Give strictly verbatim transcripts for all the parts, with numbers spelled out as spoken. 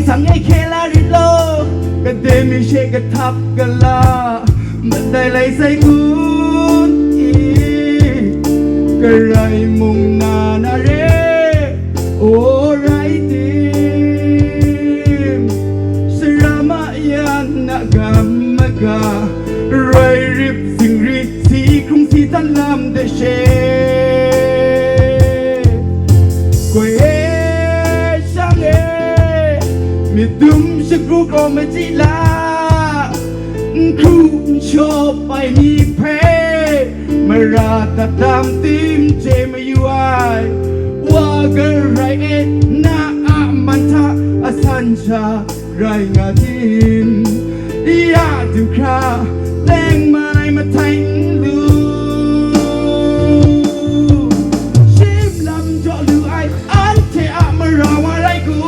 Sang e hkye la rit law, kade mi she kahtap kala, madai lai sai kun i, karai mung na na re, o rai tim, sara ma yan na gam maga, roi rip zingri, si hkrung si tan lam de she. Koi e, shang e, myit dum shakru kraw machyi la, n hkru n shaw bai ni hpe, mara dat dam tim chye mayu ai, wa garai e, na a man hta asan sha rai nga tim, ya du hkra, teng man ai mahtai n lu, shim lam jaw lu ai, anhte a mara wa rai kun,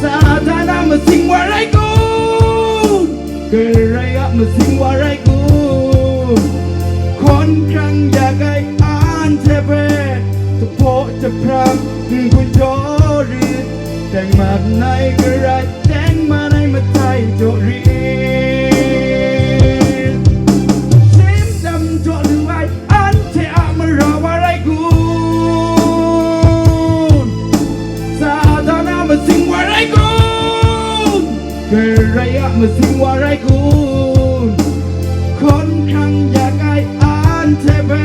Satan a masing wa rai kun, Karai a masing wa rai kun, hkawn hkrang ya kai anhte hpe, jahpaw jahprang n-gun jaw rit, teng man ai Karai, teng man ai mahtai jaw rit. Shim lam jaw lu ai anhte a mara wa rai kun, Satan a masing wa rai kun, Karai a masing wa rai kun, hkawn hkrang ya kai anhte hpe,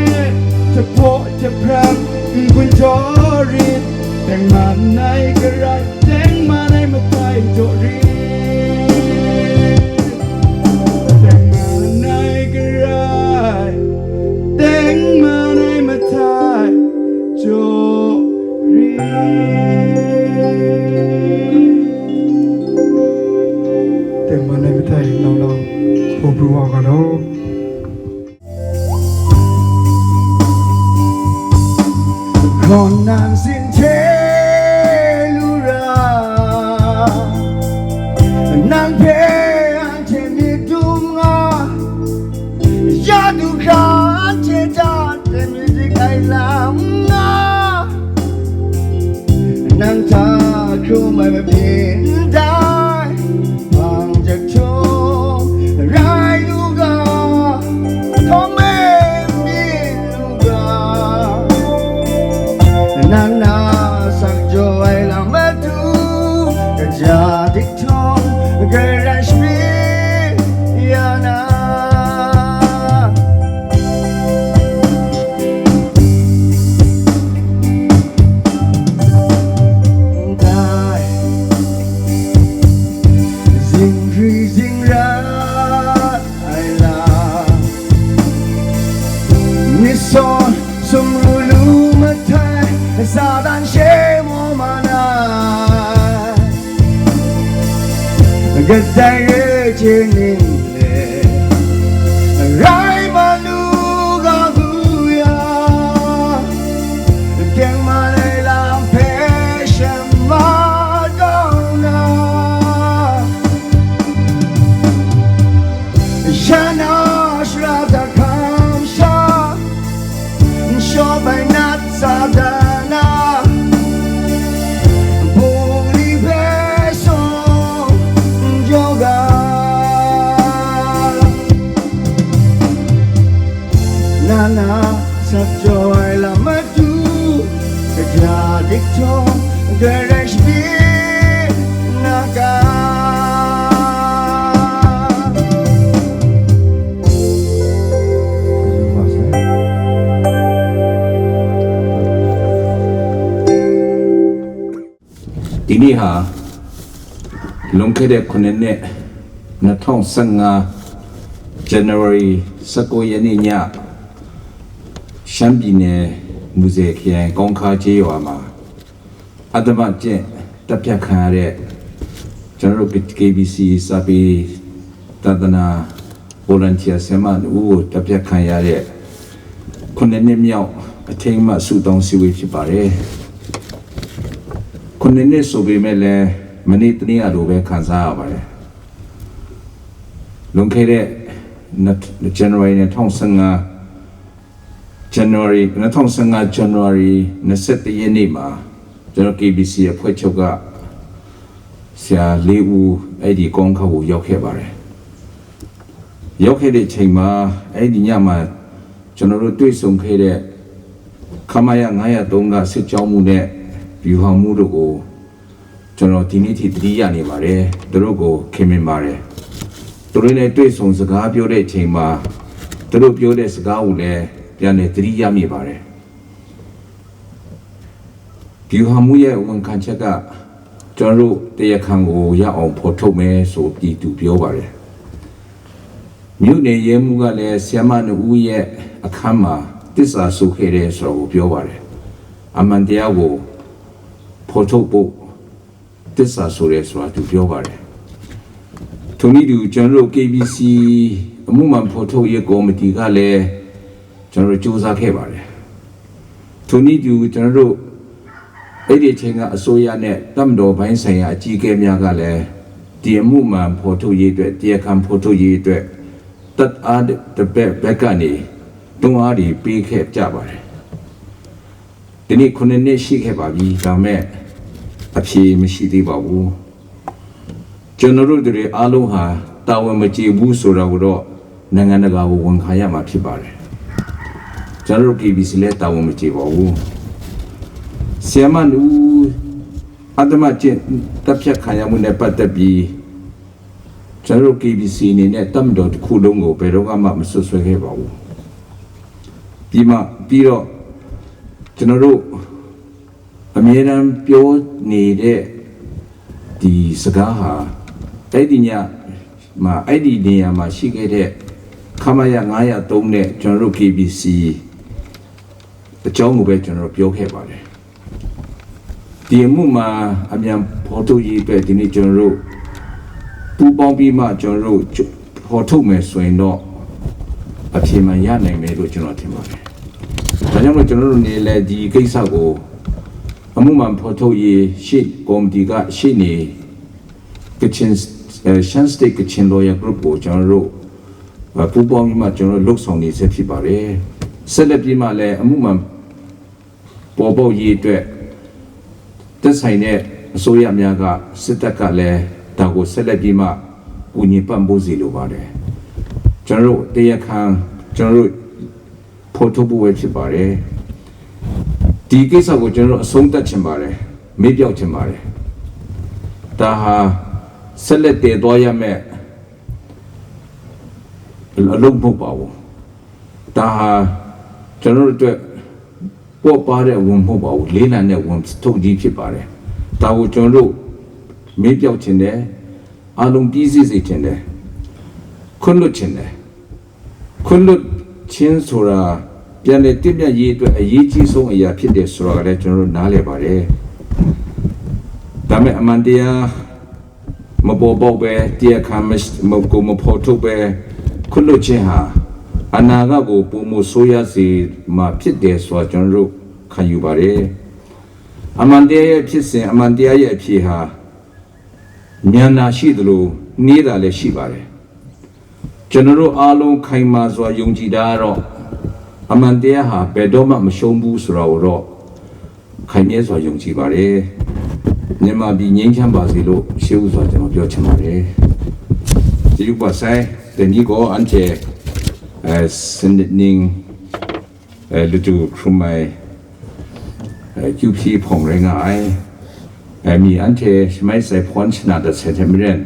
jahpaw jahprang n-gun jaw rit, teng man ai Karai, teng man ai mahtai jaw rit. Teng man ai Karai, teng man ai mahtai jaw rit. Teng man ai mahtai nau nau hpaw pru wa ga law. Kaw nang sin hte lu ra, nang hpe anhte myit dum nga, ya du hkra anhte hta teng myit dik ai lam nga, nang hta hkrum ai mabyin dai. Hpang jahtum rai lu ga, htawng e myit lu ga, nang na sak jaw ai lam matu, kaja dik htawng, Karai shabi ya na. Dai, zingri zingrat ai lam, mison sumru lu mahtai, Satan she maw man ai, kadai re chye ning le, rai ma lu ga gu ya, teng man ai lam hpe shamai kau na, ya na shara da hkam sha, n shaw bai nat Satan a bungli hpe sung jaw ga, na na sak jaw ai lam matu, kaja dik htawng, Karai shabi na ga. Dini ha, lung hkye de hkun ni, nhtawng sanga, January sakau ya ni nya, Shan Bine Muze Hkye Kawng Hka Jewa ma, Adama Jet Tapya Khan Yare, January K B C Sapi Tatana Volunteer ဆရာမနှစ်ဦးကို တပ်ဖြတ်ခံရတဲ့ ခုနှစ်နှစ်မြောက် အထိမ်းအမှတ် ဆုတောင်းစည်းဝေး ဖြစ်ပါတယ်။ ခုနှစ်နှစ် ဆိုပေမဲ့လည်း မနေ့တနေ့ကလိုပဲ ခံစားရပါတယ်။ လွန်ခဲ့တဲ့ နှစ်- January နှစ်ထောင်ဆယ့်ငါး January နှစ်ထောင်ဆယ့်ငါး January နှစ်ဆယ့်တစ်ရက်နေ့မှာ ကျွန်တော် ကီးဘီးစီ အဖွဲ့ချုပ်က ဆရာလေးဦး အဲ့ဒီကောင်းခါကိုရောက်ခဲ့ပါတယ်။ ရောက်ခဲ့တဲ့အချိန်မှာ အဲ့ဒီညမှာ ကျွန်တော်တို့တွေ့ဆုံခဲ့တဲ့ ခမရ ငါးရာသုံးက စစ်ကြောင်းမှူးနဲ့ ဗျူဟာမှူးတို့ကို ကျွန်တော်ဒီနေ့ထိသတိရနေပါတယ်။ သူတို့ကိုခင်မင်ပါတယ်။ သူတို့နဲ့တွေ့ဆုံစကားပြောတဲ့အချိန်မှာ သူတို့ပြောတဲ့စကားကိုလည်း ပြန်လည်သတိရမိပါတယ်။ ဗျူဟာမှူးရဲ့ဝန်ခံချက်က ကျွန်တော်တို့တရားခံကိုရအောင်ဖော်ထုတ်မယ်ဆိုပြီးသူပြောပါတယ်။ မြို့နယ်ရဲမှူးကလည်း ဆရာမနှစ်ဦးရဲ့အခန်းမှာသစ္စာဆိုခဲ့တယ်ဆိုတာကိုပြောပါတယ်။ အမှန်တရားကိုဖော်ထုတ်ဖို့သစ္စာဆိုတယ်ဆိုတာသူပြောပါတယ်။ ထိုနည်းတူကျွန်တော်တို့ ကီးဘီးစီ အမှုမှန်ဖော်ထုတ်ရေးကော်မတီကလည်း ကျွန်တော်တို့စူးစမ်းခဲ့ပါတယ်။ ထိုနည်းတူကျွန်တော်တို့ အဲ့ဒီအချိန်ကအစိုးရနဲ့တပ်မတော်ပိုင်းဆိုင်ရာအကြီးအကဲများကလည်း ဒီအမှုမှန်ဖော်ထုတ်ရေးအတွက် တရားခံဖော်ထုတ်ရေးအတွက် တပ်အားတစ်ဖက်ဘက်ကနေ တွန်းအားတွေပေးခဲ့ကြပါတယ်။ ဒီနေ့ခုနှစ်နှစ်ရှိခဲ့ပါပြီ။ ဒါပေမဲ့အဖြေမရှိသေးပါဘူး။ ကျွန်တော်တို့တွေအားလုံးဟာတာဝန်မကျေဘူးဆိုတာကိုတော့နိုင်ငံတကာကိုဝန်ခံရမှာဖြစ်ပါတယ်။ ကျွန်တော်တို့ ကီးဘီးစီ လည်းတာဝန်မကျေပါဘူး။ ဆရာမနှစ်ဦးအဓမ္မကျင့်တပ်ဖြတ်ခံရမှုနဲ့ပတ်သက်ပြီး ကျွန်တော်တို့ ကီးဘီးစီ အနေနဲ့တပ်မတော်တစ်ခုလုံးကိုဘယ်တော့မှမစွပ်စွဲခဲ့ပါဘူး။ ပြီးမှပြီးတော့ကျွန်တော်တို့အမြဲတမ်းပြောနေတဲ့ဒီစကားဟာအဲ့ဒီညမှာအဲ့ဒီနေရာမှာရှိခဲ့တဲ့ ခမရ ငါးရာသုံးနဲ့ကျွန်တော်တို့ ကီးဘီးစီ အကြောင်းကိုပဲကျွန်တော်တို့ပြောခဲ့ပါတယ်။ ဒီအမှုမှာအမြန်ဖော်ထုတ်ရေးအတွက်ဒီနေ့ကျွန်တော်တို့ပူးပေါင်းပြီးမှကျွန်တော်တို့ဖော်ထုတ်မယ်ဆိုရင်တော့အဖြေမှန်ရနိုင်မယ်လို့ကျွန်တော်ထင်ပါတယ်။ ဒါကြောင့်မို့ကျွန်တော်တို့အနေနဲ့ဒီကိစ္စကိုအမှုမှန်ဖော်ထုတ်ရေးရှေ့ကော်မတီကရှေ့နေ ကချင်အဲ Shan State Kachin Lawyer Group ကိုကျွန်တော်တို့အဲပူးပေါင်းပြီးမှကျွန်တော်တို့လှုပ်ဆောင်နေဆဲဖြစ်ပါတယ်။ ဆက်လက်ပြီးမှလည်းအမှုမှန်ပေါ်ပေါက်ရေးအတွက်သက်ဆိုင်တဲ့အစိုးရများကစစ်တပ်ကလည်းဒါကိုဆက်လက်ပြီးမှကူညီပံ့ပိုးစေလိုပါတယ်။ ကျွန်တော်တို့တရားခံကျွန်တော်တို့ဖော်ထုတ်ဖို့ပဲဖြစ်ပါတယ်။ ဒီကိစ္စကိုကျွန်တော်တို့အဆုံးသတ်ချင်ပါတယ်။ မေ့ပျောက်ချင်ပါတယ်။ ဒါဟာဆက်လက်တည်သွားရမယ့်အလုပ်မဟုတ်ပါဘူး။ ဒါဟာကျွန်တော်တို့အတွက်ပေါ့ပါးတဲ့ဝန်မဟုတ်ပါဘူး။ လေးလံတဲ့ဝန်ထုတ်ကြီးဖြစ်ပါတယ်။ ဒါကိုကျွန်တော်တို့မေ့ပျောက်ချင်တယ်။ အားလုံးပြီးစီးစေချင်တယ်။ ခွင့်လွှတ်ချင်တယ်။ ခွင့်လွှတ်ခြင်းဆိုတာပြန်လည်တင့်မြတ်ရေးအတွက်အရေးကြီးဆုံးအရာဖြစ်တယ်ဆိုတာကလည်းကျွန်တော်တို့နားလည်ပါတယ်။ ဒါပေမဲ့အမှန်တရားမပေါ်ပေါက်ပဲတရားခံမမကိုမဖော်ထုတ်ပဲခွင့်လွှတ်ခြင်းဟာအနာဂတ်ကိုပုံမူဆိုးရစေမှာဖြစ်တယ်ဆိုတာကျွန်တော်တို့ခံယူပါတယ်။ အမှန်တရားရဲ့ဖြစ်စဉ်အမှန်တရားရဲ့အဖြေဟာ ဉာဏ်သာရှိသလိုနှေးတာလည်းရှိပါတယ်။ ကျွန်တော်တို့အားလုံးခိုင်မာစွာယုံကြည်တာကတော့အမှန်တရားဟာဘယ်တော့မှမရှုံးဘူးဆိုတာကိုတော့ခိုင်မြဲစွာယုံကြည်ပါတယ်။ မြန်မာပြည်ငြိမ်းချမ်းပါစေလို့ရှေးဦးစွာကျွန်တော်ပြောချင်ပါတယ်။ ကျေးဇူးပါဆိုင်တနည်းကောအန်ချေအဲစနစ်နင်းအဲလူတူခရူမိုင်အဲကျူဖြီဖောင်ရဲငါအဲအဲမီအန်ချေရှမိုက်ဆိုင်ဖွန်ချနာတဆယ်ထဲမရင်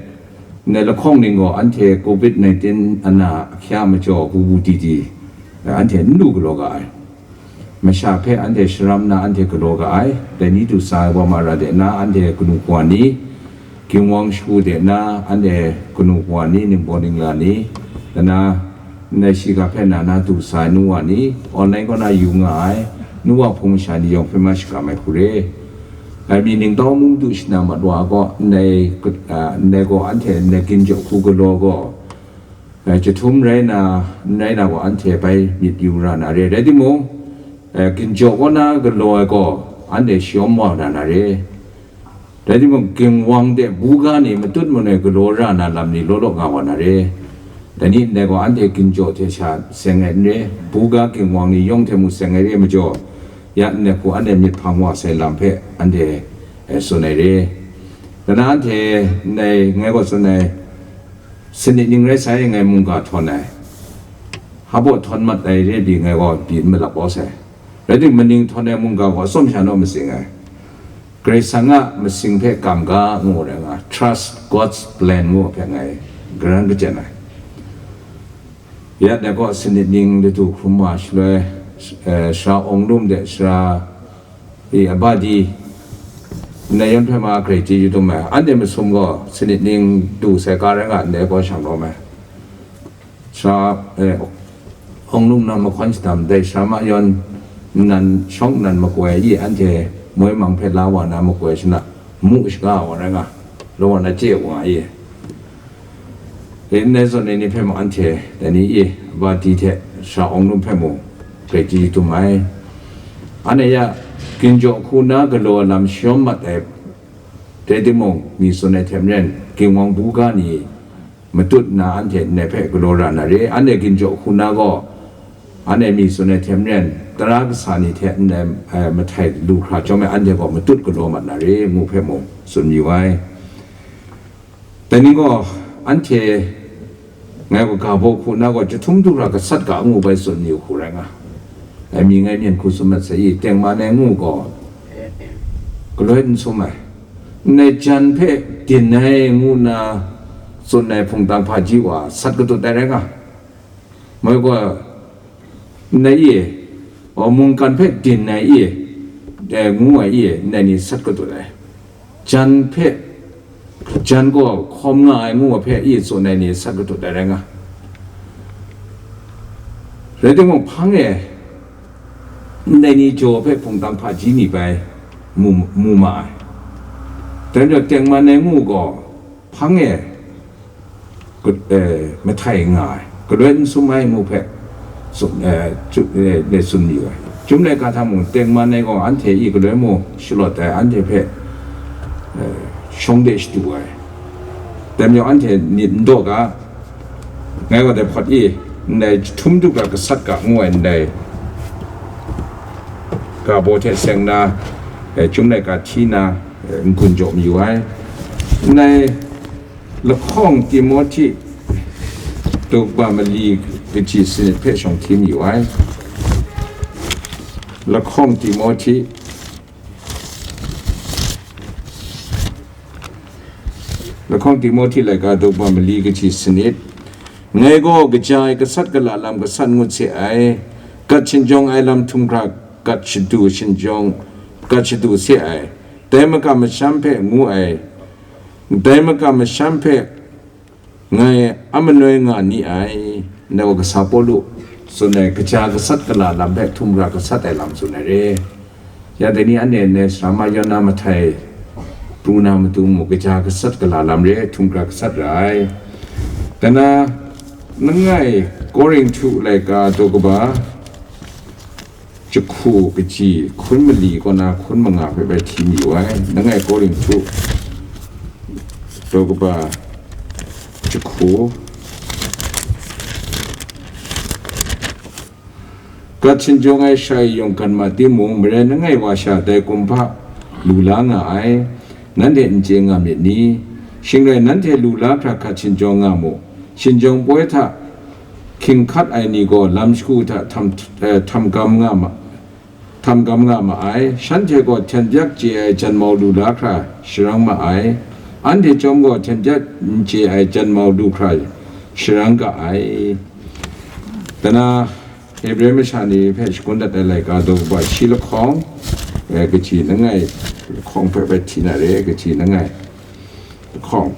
Ne lahkawng ning gaw anhte covid nineteen ana ahkya majaw bu bu di di, anhte n lu galaw ga ai. Masha hpe anhte sharam nna anhte galaw ga ai. Dai ni du sa ai wa ma ra de na, anhte kanu kawa ni, ginwang shagu de na, anhte kanu kawa ni, ningbaw ningla ni, dana, ndai shiga hpe na na du sa ai nu wa ni, online kaw na yu nga ai, nu wa hpung masha ni yawng hpe ma shakam ai hku re. Ai mi ningtau mung du shana mat wa gaw, ndai, a, ndai gaw anhte ndai ginjaw hku galaw gaw, ai, jahtum rai na, n rai na gaw anhte bai myit yu ra na re. Rai timung, ai, ginjaw kaw na galaw ai gaw, anhte shayawm wa na na re. Rai timung, ginwang de buga ni matut manoi galaw ra na lam ni law law nga wa na re. Dai ni ndai gaw anhte ginjaw hte sha seng ai n re, buga ginwang ni yawng hte mung seng ai re majaw, Ya ndai hku anhte myit hpang wa sai lam hpe anhte, eh, tsun ai re. Kanan anhte ndai ngai gaw tsun ai, sanit ning rai sai, ngai mungga htawn ai, hpa baw htawn mat ai re pyi ngai gaw pyi n malap kau sai. Rai timung, maning htawn ai mungga gaw atsawm sha naw matsing ai. Karai Kasang a masing hpe kam ga ngu rai nga, trust God's plan ngu hpe ngai karan kachyen ai. Ya ndai gaw sanit ning ladu hkrum wa shaloi, eh, Sara Awng Lum de Sara, i, Abadi, ndai yan hpe ma grai chyeju dum ai. Anhte masum gaw sanit ning du sai ga rai nga ndai gaw shang lawm ai. Sara, eh, Awng Lum na mahkawn shadam, dai Sara Ma Yawn nan shawng nan makoi i, anhte moi mang hpe la wa na makoi shana, mu shaga wa rai nga, law wa na chye wa i. Dai n rai zawn, dai ni hpe mung anhte, dai ni i, Abadi hte Sara Awng Lum hpe mung grai chyeju dum ai. Anhte ya, ginjaw hku na galaw lam shayawm mat ai, rai timung, mi tsun ai hte maren, ginwang buga ni matut nna anhte ndai hpe galaw ra na re. Anhte ginjaw hku na gaw, anhte mi tsun ai hte maren, tara kasa ni hte ndai, eh, mahtai lu hkra chyawm ai anhte gaw matut galaw mat na re, ngu hpe mung tsun mayu ai. Dai ni gaw, anhte ngai gaw ga baw hku na gaw, chyahtum du hkra gasat ga ngu bai tsun mayu hku rai nga. Ai mi ngai myen hku tsun mat sai i, tengman ai ngu gaw, galoi n sum ai. Ndai jan hpe din ai ngu nna tsun ai hpungtang hpaji wa sat katut ai rai nga. Mai gaw, ndai i, o, mungkan hpe din ai i, e, ngu ai i, ndai ni sat katut ai. Jan hpe, jan gaw hkawm nga ai ngu ai hpe i tsun ai ni sat katut ai rai nga. Rai timung, hpang e ndai ni jaw hpe hpungtang hpaji ni bai mu, mu ma ai. Dai majaw, tengman ai ngu gaw, hpang e, eh, mahtai nga ai, galoi n sum ai ngu hpe, tsun, eh, tsun, eh, le tsun mayu ai. Chyum laika hta mung, tengman ai gaw, anhte i galoi mung shalawt ai, anhte hpe, eh, shawng de shadu ai. Dai majaw, anhte myit n daw ga, ngai gaw dai hpawt i, ndai chyahtum du ga gasat ga ngu ai ndai ga baw hte seng na, eh, Chyum laika hti na, eh, n-gun jaw mayu ai. Ndai lahkawng Timohti daw kaba mali kaji sanit hpe shawng hti mayu ai. Lahkawng Timohti, lahkawng Timohti laika daw kaba mali kaji sanit. Ngai gaw kaja ai gasat gala lam gasat ngut se ai, gat shinjawng ai lam htum hkra gat shadu shinjawng, gat shadu se ai, dai makam masham hpe ngu ai, dai makam masham hpe ngai a manoi nga ni ai. Ndai gaw kasa Pawlu tsun ai, kaja gasat gala lam hpe htum hkra gasat ai lam tsun ai re. Ya dai ni anhte ndai Sara Ma Yawn na mahtai pru na matu mu, kaja gasat gala lam re, htum hkra gasat ra ai. Dai na, langai Korinhtu laika daw kaba jahku kaji hkun mali kaw na hkun manga hpe bai hti mayu ai. Langai Korinhtu daw kaba jahku, gat shinjawng ai shai yawng gat ma timung, maren langai wa sha dai kumhpa lu la nga ai, nanhte n chye nga myit ni? Shing rai, nanhte lu la hkra gat shinjawng nga mu. Shinjawng poi hta hkying hkat ai ni gaw lam shagu hta htam, eh, htam gam nga ma, htam gam nga ma ai. Shanhte gaw hten byak chye ai janmau lu la hkra sharang ma ai. Anhte chyawm gaw hten byak n chye ai janmau lu hkra sharang ga ai. Dai na, Hebre masha ni hpe shagun dat ai laika daw kaba shi lahkawng, eh, kaji langai lahkawng hpe bai hti na re, kaji langai lahkawng.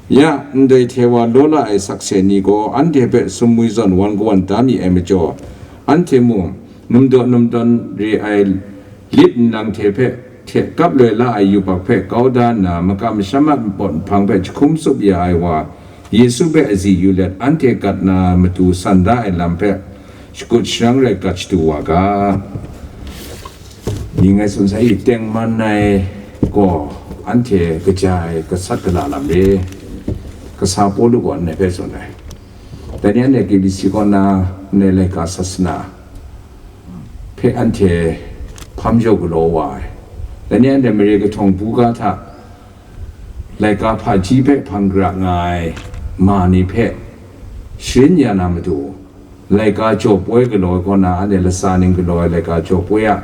Ya, ndai hte wa law la ai sakse ni gaw anhte hpe sumwi zawn wan kawan da mi ai majaw, anhte mung num daw num dawn re ai lit nlang hte hpe, hte kap loi la ai yubak hpe kau da nna, makam masham a npawt nhpang hpe jahkum tsup ya ai wa Yesu hpe azi yu let, anhte gat na matu san da ai lam hpe shakut sharang rai gat shadu wa ga. Ni ngai tsun sai i, tengman ai gaw anhte kaja ai gasat gala lam re, kasa Pawlu gaw ndai hpe tsun ai. Dai ni anhte K B C kaw na ndai laika sasana hpe anhte hpam jaw galaw wa ai. Dai ni anhte mare kahtawng buga hta laika hpaji hpe hpang gara nga ai ma ni hpe sharin ya na matu, laika jaw poi galaw ai kaw na, anhte latsa ning galaw ai laika jaw poi a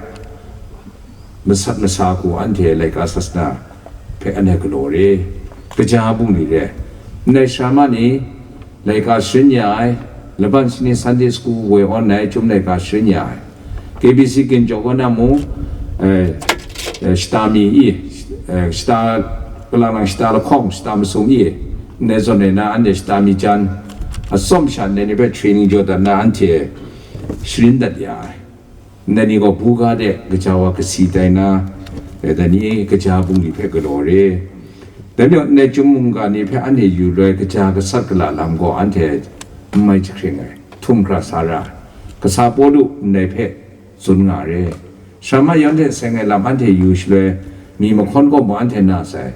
masat masa hku anhte laika sasana hpe anhte galaw re, kaja bungli re. Ndai sara ma ni laika sharin ya ai, laban shani Sunday School woi awn ai, chyum laika sharin ya ai. K B C Ginjaw kaw na mu, eh, eh, shata mi i, eh, shata, kalang lang shata lahkawng, shata masum i, ndai zawn e na anhte shata mi jan, atsawm sha ndai ni hpe training jaw dat na anhte sharin dat ya ai. Ndai ni gaw buga de gaja wa kasi tai na, eh, dai ni kaja bungli hpe galaw re. Dai majaw ndai chyum mungga ni hpe anhte yu loi kaja gasat gala lam gaw anhte n mai jahkring ai, htum hkra sa ra ai. Kasa Pawlu ndai hpe tsun nga re. Sara ma yawn hte seng ai lam anhte yu shaloi, mi mahkawn gaw mung anhte na sai.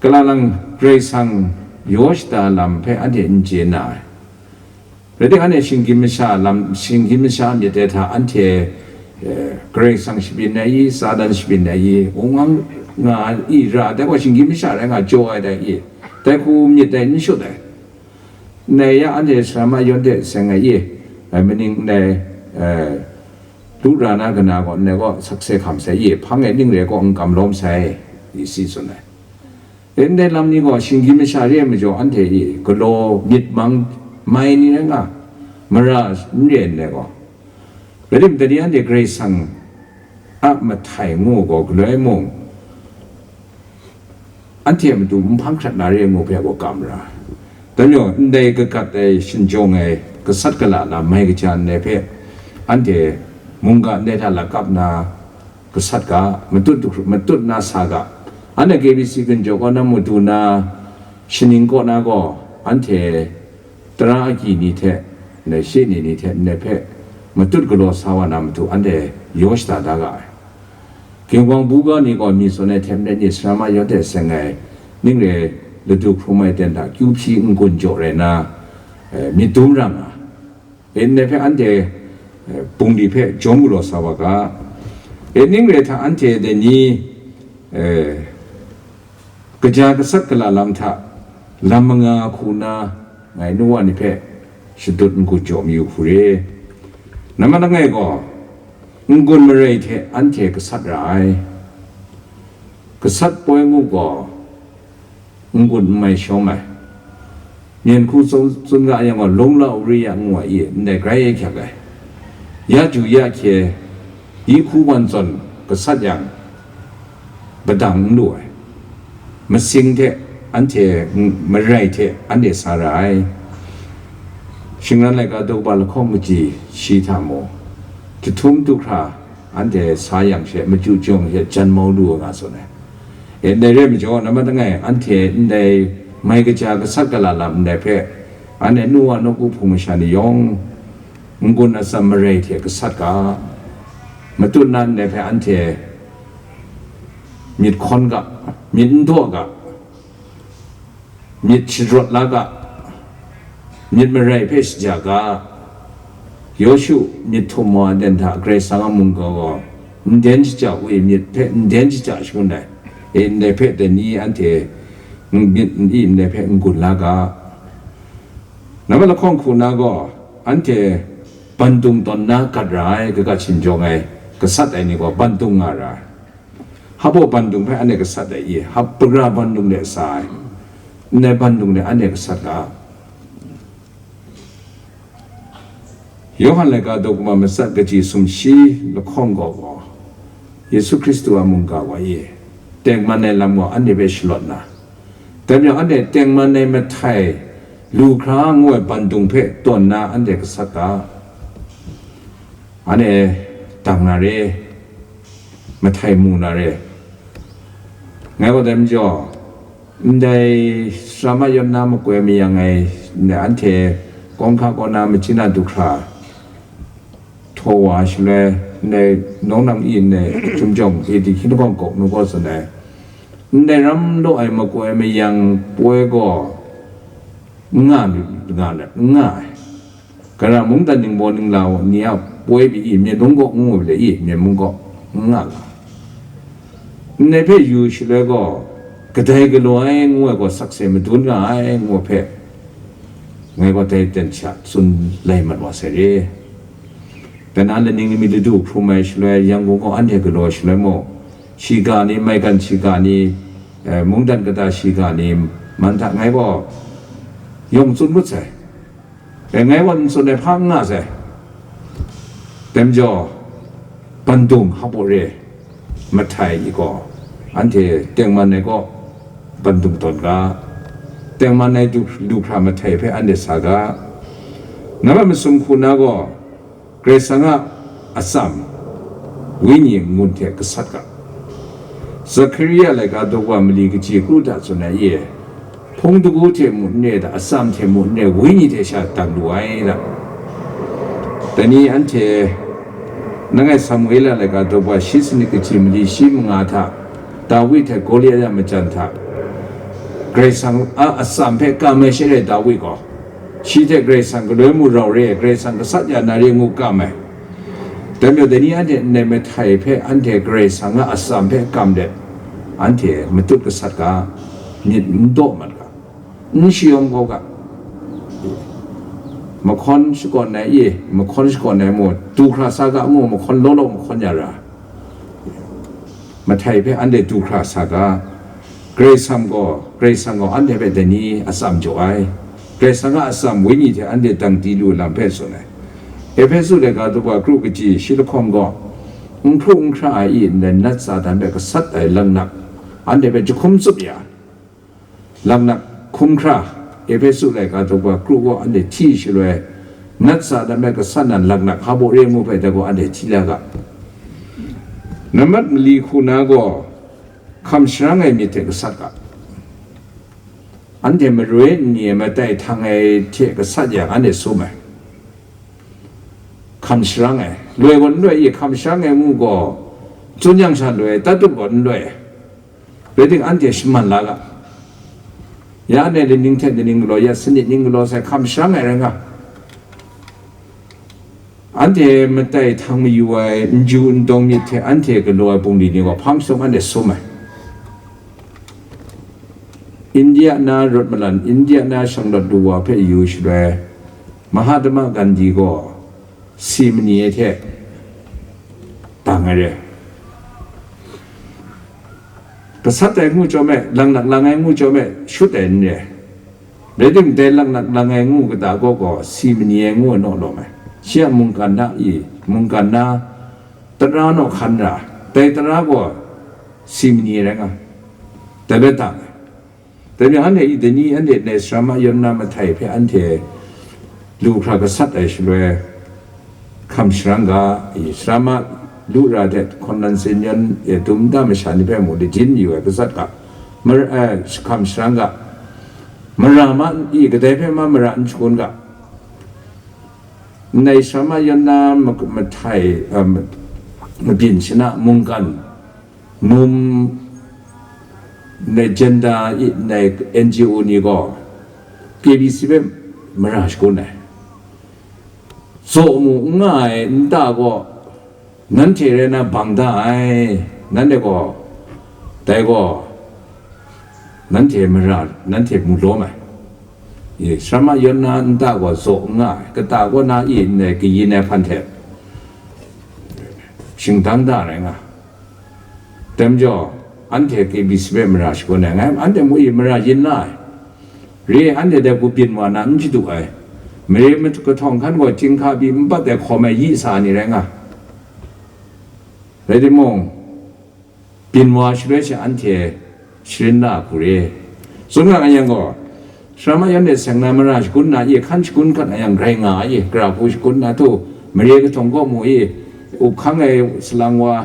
Kalang lang Karai Kasang yaw shada lam hpe anhte n chye na ai. Rai timung, anhte shinggyim masha lam, shinggyim masha myit dai hta anhte, eh, Karai Kasang shabyin ai i, Satan shabyin ai i, wungang nga i ra, dai gaw shinggyim masha rai nga jaw ai dai i, dai hku myit dai n shut ai. Ndai ya anhte sara ma yawn hte seng ai i, eh, maning ndai, eh, lu ra na kana gaw, ndai gaw sakse hkam sai i, hpang e ning re gaw n kam lawm sai, i si tsun ai. E, ndai lam ni gaw shinggyim masha re ai majaw, anhte i galaw myit mang mai ni rai nga, mara n re ndai gaw. Rai timung, dai ni anhte Karai Kasang a mahtai ngu gaw galoi mung, anhte a matu n hpang hkrat na re ngu hpe gaw kam ra. Dai majaw, ndai kagat ai, shinjawng ai, gasat gala lam mai kaja ndai hpe, anhte mungga ndai hta lakap na, gasat ga, matut, matut na sa ga. Anhte K B C Ginjaw kaw na matu na, shaning kaw na gaw, anhte tara agyi ni hte, ndai shi ni ni hte ndai hpe matut galaw sa wa na matu anhte yaw shada da ga ai. Ginwang buga ni gaw mi tsun ai hte maren ni sara ma yawn hte seng ai, ning re ladu hprum ai ten hta kyu hpyi n-gun jaw rai na, eh, myit dum ra nga. E, ndai hpe anhte, eh, bungli hpe jawm galaw sa wa ga. E, ning re hta anhte dai ni, eh, kaja gasat gala lam hta lam manga hku na ngai nu wa ni hpe shadut n-gun jaw mayu hku re. Nambat langai gaw, n-gun marai hte anhte gasat ra ai. Gasat poi ngu gaw, n-gun n mai shawm ai. Myen hku tsun, tsun ga yang gaw, Lunglau Uriya ngu ai i, ndai grai e hkyak ai. Ya ju ya hkye, yi hku wan zawn gasat yang, padang n lu ai. Masing hte anhte n-, marai hte anhte sa ra ai. Shingran laika daw ba lahkawng kaji shi hta mung, jahtum du hkra anhte sa yang she, machyu chyawm she jan mau lu ai nga tsun ai. E, ndai rai majaw, nambat langai, anhte ndai mai kaja gasat gala lam ndai hpe, anhte nu wa nawku hpung masha ni yawng, n-gun atsam marai hte gasat ga, matut na ndai hpe anhte myit hkawn ga, myit n daw ga, myit sharawt la ga, myit marai hpe shaja ga, Yawshu myit htum wa ai ten hta Karai Kasang a mungga gaw nden shaja u i, myit hpe nden shaja shangun ai. E, ndai hpe dai ni anhte myit n-, i ndai hpe n-gun la ga. Nambat lahkawng hku na gaw, anhte bandung tawn na gat ra ai, kagat shinjawng ai, gasat ai ni gaw bandung nga ra ai. Hpaw bandung hpe anhte gasat ai i, hpagra bandung de sa ai, ndai bandung de anhte gasat ga. Yawhan laika daw kuma matsat kaji sumshi lahkawng gaw gaw, Yesu Hkristu a mungga wa i, tengman ai lam gaw anhte hpe shalawt na, dai majaw anhte tengman ai mahtai lu hkra ngu ai bandung hpe tawn na anhte gasat ga. Anhte dang na re, mahtai mu na re. Ngai gaw dai majaw, ndai sara ma yawn na makoi mayang ai, ndai anhte kawng hka kaw na machyin a du hkra htaw wa shaloi, ndai nawng nang i ndai Chyum Jawng e di hkying lahkawng kawk nu gaw tsun ai, ndai ram law ai makoi mayang poi gaw n nga myit nga let, n nga ai. Gara mungdan ningbaw ninglau ni a poi pyi i, Myen mung kaw n ngu le i, Myen mung kaw n nga ga. Ndai hpe yu shaloi gaw, kadai galaw ai ngu ai gaw sakse madun nga ai ngu ai hpe, ngai gaw dai ten sha tsun lai mat wa sai re. Dai na laning mi ladu hkrum ai shaloi, Yangon gaw anhte galaw ai shaloi mung, shiga ni, maigan shiga ni, eh, mungdan kata shiga ni, man hta ngai gaw yawng tsun ngut sai. Dai ngai gaw n tsun ai hpa n nga sai. Dai majaw, bandung hpaw re, mahtai i gaw, anhte tengman ai kaw bandung tawn ga, tengman ai du, du hkra mahtai hpe anhte sa ga. Nambat masum hku na gaw, Karai Kasang a atsam, wenyi ngun hte gasat ga. Zakaria laika daw wa mali kaji kru da tsun ai e, hpung dagu hte mu n re da, atsam hte mu n re, wenyi hte sha dang lu ai da. Dai ni anhte, nangai Samuela laika daw wa shi sanit kaji mali shi manga hta, Dawi hte Goliat a majan hta, Karai Kasang a atsam hpe kam ai sha re Dawi gaw. Shi hte Karai Kasang galoi mung rau re, Karai Kasang gasat ya na re ngu kam ai. Dai majaw, dai ni anhte ndai mahtai hpe anhte Karai Kasang a atsam hpe kam let, anhte matut gasat ga, myit n daw mat ga, n shayawm kau ga, mahkawn shakawn ai e, mahkawn shakawn ai mu, du hkra sa ga mu, mahkawn law law mahkawn ya ra. Mahtai hpe anhte du hkra sa ga, Karai Kasang gaw, Karai Kasang gaw anhte hpe dai ni atsam jaw ai. Karai Kasang a atsam wenyi hte anhte dang di lu lam hpe tsun ai. Ehpesu laika daw wa kru kaji shi lahkawng gaw, n hkru n hkra ai i ndai nat Satan hpe gasat ai laknak, anhte hpe jahkum tsup ya, laknak hkum hkra, Ehpesu laika daw wa kru gaw anhte hti shaloi, nat Satan hpe gasat na laknak hpaw re ngu hpe dai gaw anhte hti la ga. Nambat mali hku na gaw, hkam sharang ai myit hte gasat ga. Anhte maroi nni e matai htang ai hte gasat yang, anhte sum ai. Hkam sharang ai, loi gaw n loi i, hkam sharang ai ngu gaw, tsun yang sha loi, tatup gaw n loi. Rai tim, anhte shaman la ga. Ya anhte laning hte laning galaw, ya sanit ning galaw sai, hkam sharang ai rai nga. Anhte matai htang mayu ai, n ju n dawng myit hte anhte galaw ai bungli ni gaw hpang shawng anhte sum ai. India na rawt malan, India na shanglawt lu wa hpe yu shaloi, Mahatma Gandhi gaw si mani ai hte dang ai re. Gasat ai ngu chyawm e, laknak lang ai ngu chyawm e, shut ai n re. Rai tim, dai laknak lang ai ngu kata gaw gaw, si mani ai ngu naw lawm ai. Shi a mungkan na i, mungkan na tara naw hkan ra, dai tara gaw si mani ai rai nga, dai bai dang ai. Dai majaw, anhte i dai ni, anhte ndai Sarama Yona mahtai hpe anhte lu hkra gasat ai shaloi, hkam sharang ga i, Sarama lu ra hte hkawn nan sin yan e dum da masha ni hpe mu, lajin yu ai gasat ga, mar-, eh, hkam sharang ga, mara ma i, kadai hpe ma mara n shagun ga, ndai Sarama Yona ma-, mahtai, eh, ma-, mabyin shana mungkan, num, ndai jenda i, ndai N G O ni gaw K B C hpe mara shagun ai. Zaw mu n nga ai nta gaw, nanhte rai na bang da ai, nanhte gaw, dai gaw, nanhte mara, nanhte mu lawm ai. I, Sarama Yona nta gaw zaw n nga ai, kata kaw na i ndai kayin ai hpan hte shingdang da rai nga. Dai majaw, anhte K B C hpe mara shagun ai, ngai anhte mu i mara yin la ai. Re, anhte dai hku byin wa na n shadu ai. Mare mat-, kahtawng hkan gaw chyinghka pyi n pat ai hkawm ai yi sa ni rai nga. Rai timung, byin wa shaloi she anhte sharin la hku re. Tsun nga yang gaw, Sarama Yona seng na mara shagun na i, hkan shagun hkat na yang grai nga ai, gara hku shagun na htu, mare kahtawng kaw mu i, up hkang ai salang wa,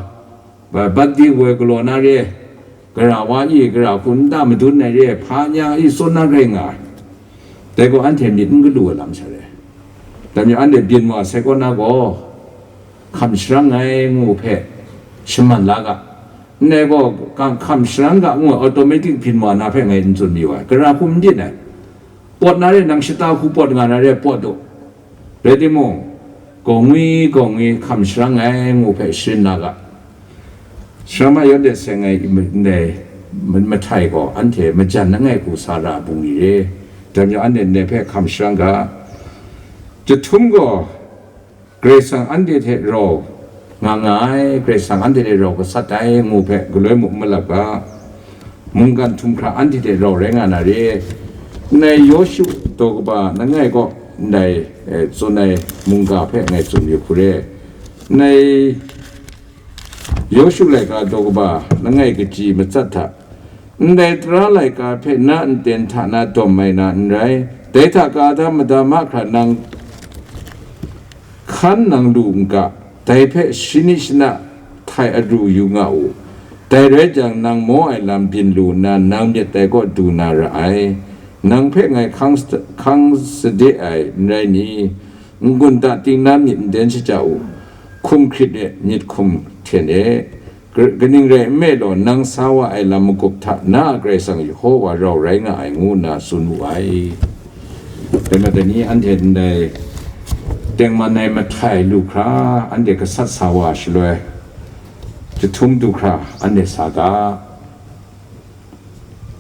ba-, bat di woi galaw na re, gara wa i, gara hku nta madun ai re, hpa nya i, tsun na grai nga ai. Dai gaw anhte myit n galu ai lam sha re. Dai majaw anhte byin wa sai kaw na gaw, hkam sharang ai ngu hpe shaman la ga. Ndai gaw hkam, hkam sharang ga ngu ai automatic byin wa na hpe ngai n tsun mayu ai. Gara hku n byin ai. Pawt na re, nang shata hku pawt nga na re, pawt u. Rai timung, Gaw ngwi gaw ngwi hkam sharang ai ngu hpe sharin na ga. Sara ma yawn de seng ai ndai mahtai gaw anhte majan langai hku sa ra bungli re. Dai majaw anhte ndai hpe hkam sharang ga. Jahtum gaw Karai Kasang anhte hte rau nga nga ai, Karai Kasang anhte hte rau gasat ai ngu hpe galoi muk malap ga. Mungkan htum hkra anhte hte rau rai nga na re. Ndai Yawshu daw kaba langai kaw ndai, eh, tsun ai mungga hpe ngai tsun yu hku re. Ndai Yawshu laika daw kaba langai kaji matsat hta, ndai tara laika hpe na nten hta na dawm mai na n rai. Dai hta ka da mada mahkra nang hkan nang lu n ga, dai hpe shani shana htai aru yu nga u. Dai rai jang, nang maw ai lam byin lu nna, nang myit dai kaw du na ra ai. Nang hpe ngai hkang sade-, hkang sade ai, n rai ni? N-gun da ting na myit n den shaja u, hkum hkrit e, myit hkum hten e, kaning rai nme law, nang sa wa ai lam magup hta na a Karai Kasang Yehova rau rai nga ai, ngu nna tsun wu ai. Dai majaw ni anhte ndai tengman ai mahtai lu hkra, anhte gasat sa wa shaloi, jahtum du hkra, anhte sa ga.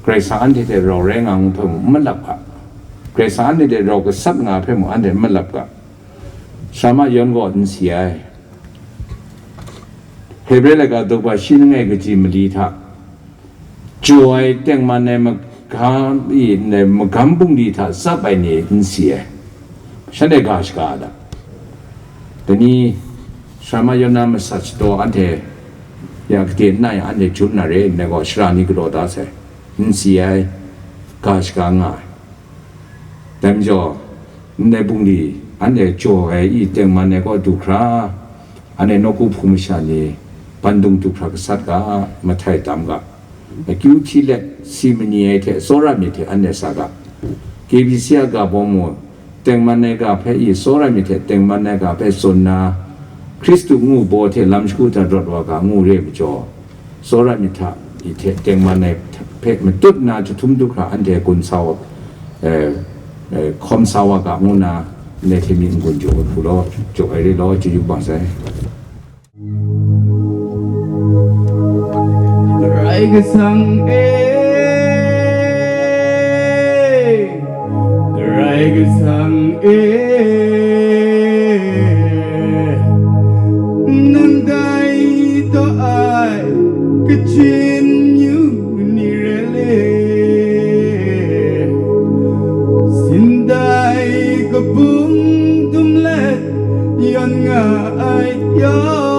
Karai Kasang anhte hte rau rai nga ngu hpe mung n malap ga. Karai Kasang anhte hte rau gasat nga hpe mung anhte n malap ga. Sara ma yawn gaw n si ai. Hebre laika daw kaba shi langai kaji mali hta jaw ai tengman ai magam, i, magam bungli hta tsap ai ni n si ai. Shanhte ga shaga a ta? Dai ni, Sara ma yawn na masat shataw anhte ya kade nna ya anhte jum na re, ndai gaw shara ni galaw da sai, n si ai, ga shaga nga ai. Dai majaw, ndai bungli anhte jaw ai i tengman ai kaw du hkra, anhte nawku hpung masha ni bandung du hkra gasat ga, mahtai tam ga. Akyu hti let si mani ai hte tsawra myit hte anhte sa ga. K B C a ga bawm mung, tengman ai ga hpe i tsawra myit hte tengman ai ga hpe tsun na, Hkristu ngu baw hte lam shagu hta rawt wa ga ngu re ai majaw, tsawra myit hta i hte tengman ai hpe matut nna jahtum du hkra anhte gun sa wa, eh, eh, hkawm sa wa ga ngu nna, ndai hte myi n-gun jaw ai hku law, jaw ai re law, chyeju bang sai. Karai Kasang e, Karai Kasang e, nang dai taw ai kachyin yu ni re le? Sindai kabung dum let yawn nga ai yaw.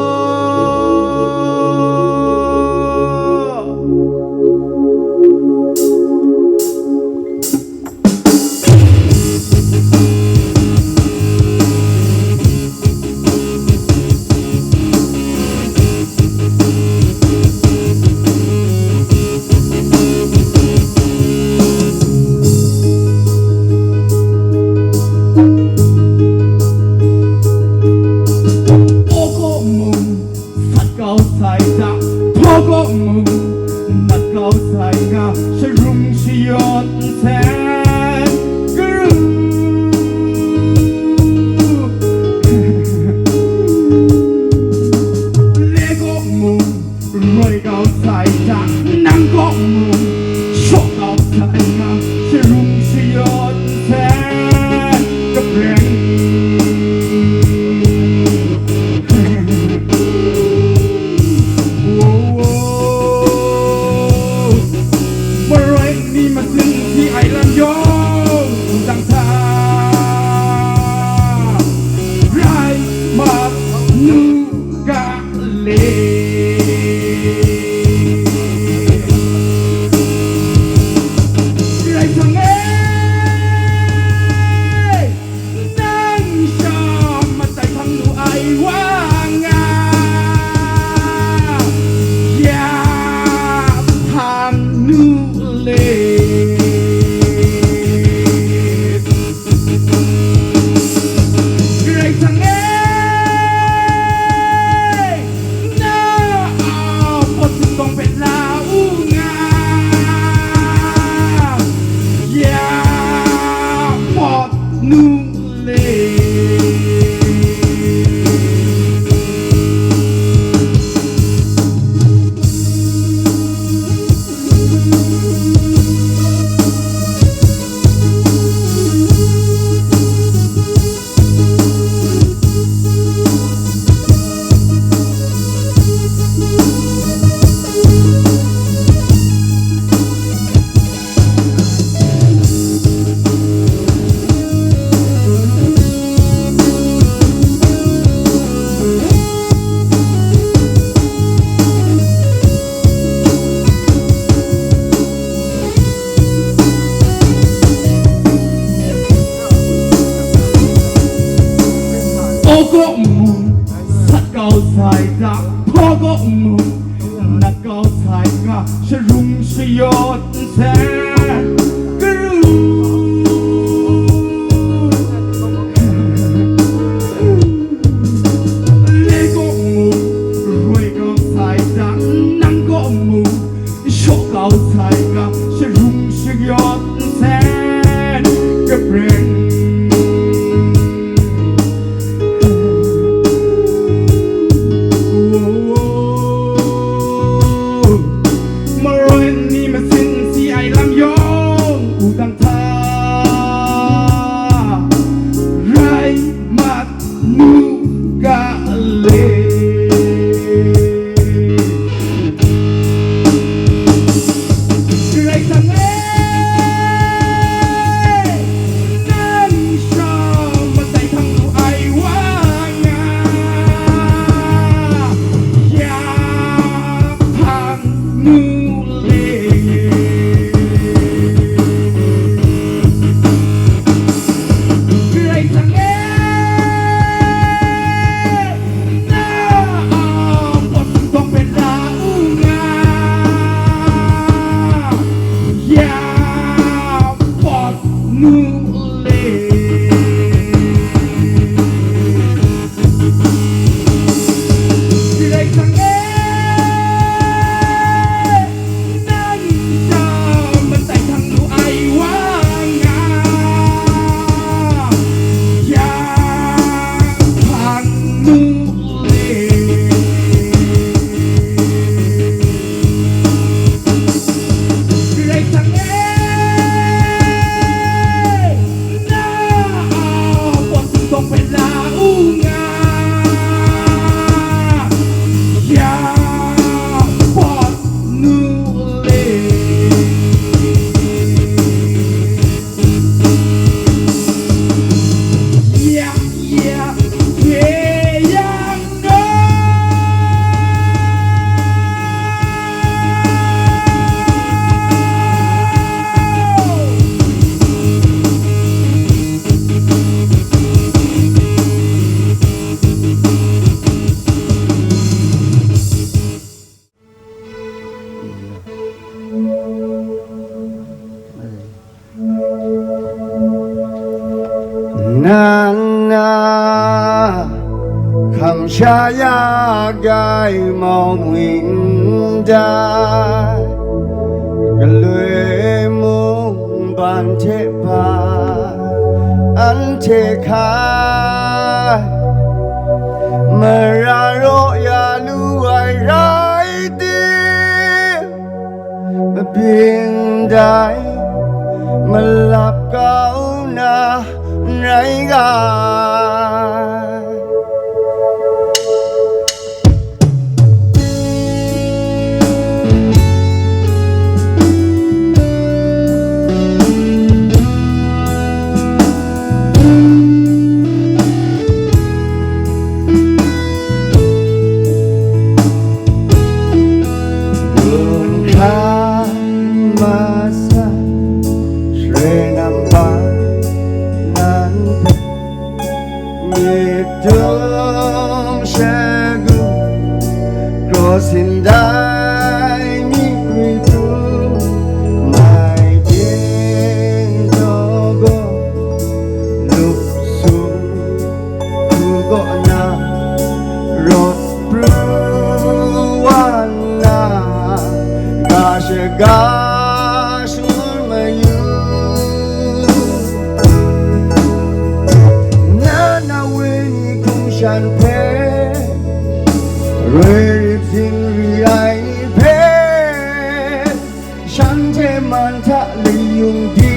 Sat kau sai da, htaw kaw mung, nat kau sai nga, sharung shayawt nsen, karu. Le kaw mung, roi kau sai da, nang kaw mung, shaw kau sai nga, sharung shayawt nsen, kapreng. Maroi ni masin si ai lam yawng. Kaw mung, sat kau sai hta, hkaw kaw mung, nat kau sai nga, sharung shayawt nsen, karu. Le kaw mung, roi kau sai hta, nang kaw mung, shaw kau sai nga, sharung shayawt nsen, kapreng. Maroi ni masin si ai lam yawng, wudang hta rai mat nu ga le. Karai Kasang e, nang sha matai hkang lu ai wa nga, ya hpang nu le. Karai Kasang e, na a pawt kungtawng hpe la u nga, ya pawt nu le. Karai Kasang e, nang sha matai hkang lu ai wa nga, ya hpang nu le. Karai Kasang e, na a pawt kungtawng hpe la u nga, ya pawt nu le. Ya, ya, ye yang gaw. Nang na kamsham ya gai mau mung dai, galoi mung ban hte ban anhte hkai, mara raw ya lu ai rai tim, mabyin dai malap kau na n rai ga ai. Lung hkra masa sare nampa nan hpe myit dum shagu, kraw sin dai myi grwi pru, mai byin taw gaw lup sum hku kaw na, rawt pru wa nna, ga shaga shangun mayu. Na na wenyi hkum shan hpe, roi rit zingri ai ni hpe, shanhte man hta layung di,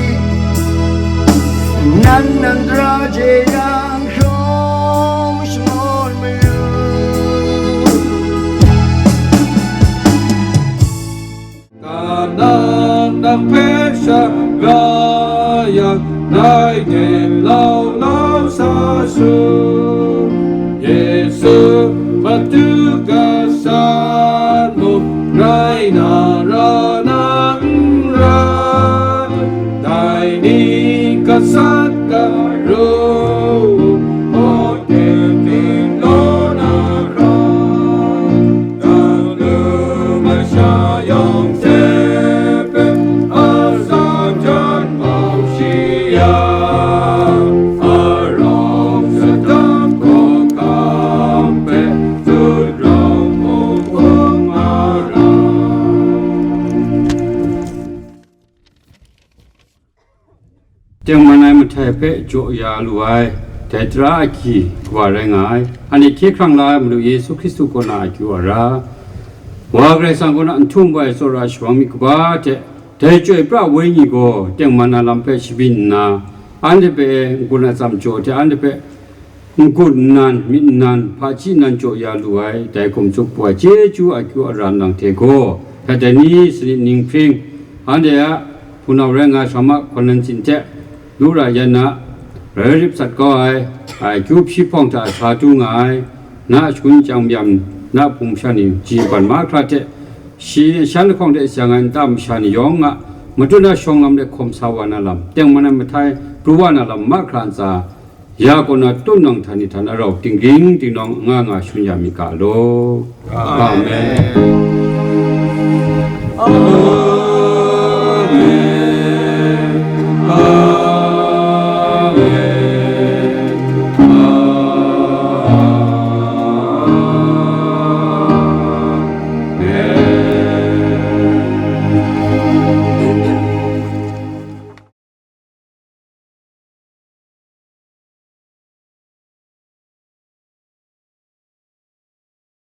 nan nan dara jeyang hkrum shangun mayu. Kanan nang hpe sha ra yang, ngai de lau lau sa su. Yesu matu kasan mung rai na ra na n rai, dai ni kasan karu, o de ni Tengman ai mahtai hpe jaw ya lu ai, dai tara agyi kawa rai nga ai, anhte hkye hkrang la ai Madu Yesu Hkristu kaw na akyu ara, Wa Karai Kasang kaw na n htum ai tsawra shabang myit kaba hte, dai Chyoi pra Wenyi gaw tengman na lam hpe shabyin nna, anhte hpe n-gun atsam jaw hte anhte hpe n-gun nnan, myit nnan, hpaji nnan jaw ya lu ai, dai hkum tsup ai chyeju akyu ara nlang hte gaw, hkrai dai ni sanit ning hpring, anhte a hpunau rai nga ai Shama Hkawnan Tsin hte, lu ra yan na, rai rip sat kau ai, akyu hpyi hpawng hta sa du nga ai, na shagun chyam yam, na hpung sha ni ji ban mahkra hte, shi shan lahkawng hte seng ai nta masha ni yawng a matut na shawng lam de hkawm sa wa na lam, tengman ai mahtai pru wa na lam mahkra ntsa, ya kaw na tun nang htan ni htan arau tinggring tingnawng nga nga shun ya mi ga law. Amen.